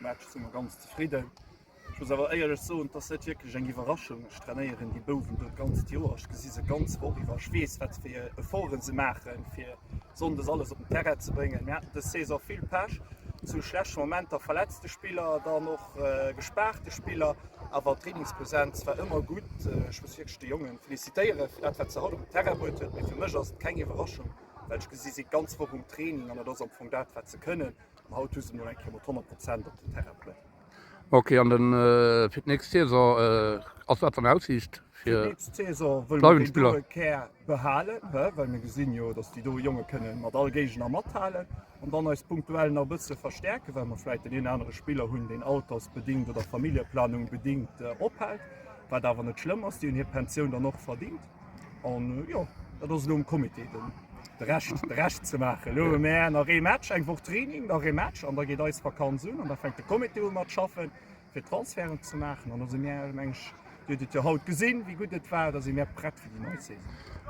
Match si mer ganz zefridden. Ech muss awer éierlech soen, et ass net wierklech eng Iwwerraschung. Ech trainéieren déi Bouwen do d'ganzt Joer, ech gesi se ganz Woch iwwer, ech weess wat fir Efforten se maachen, fir sonndes alles op den Terrain ze bréngen. Mir haten dës Saison vill Pech, zu schlechte Momenter verletzte Spiller, dann och gespaarte Spiller, awer d'Trainingspresenz war ëmmer gutt. Ech muss wierklech de Jongen felicitéiere fir dat wat se haut op den Terrain bruet huet, mee fir mech ass et keng Iwwerraschung, well ech gesi si d'ganz Woch um Training an dat ass am Fong dat wat se kënnen an haut hu se mol eng Kéier mat 100 Prozent op den Terrain bruet. Ok, an den fir d'nächst Saison ass wat an Aussiicht Fir fir d'nächst Saison wëlle mer bleiwend deen Spiller? doe Kär behalen, he, well mir gesinn jo, datt déi doe Jonge kënne mat all Géigner mathalen an dann eis punktuell nach e bësse verstäerken, well mer vläit den een anere Spiller hunn, deen altersbedingt oder Familljeplanung bedingt ophält, wat awer net schlëmm ass, déi hunn hir Pensioun dann och verdingt. An jo, dat ass elo um Comité den de Rescht, de Rescht ze maachen. Elo hu mär nach ee Match, eng Woch Training, nach ee Match an da geet eis Vakanz un an da fänkt de Comité u mat schaffen, fir d'Transferten ze maachen. An da si mär, meng ech, Dir hutt et jo haut gesinn, wéi gutt et war, da si mär prett fir déi nei Saison.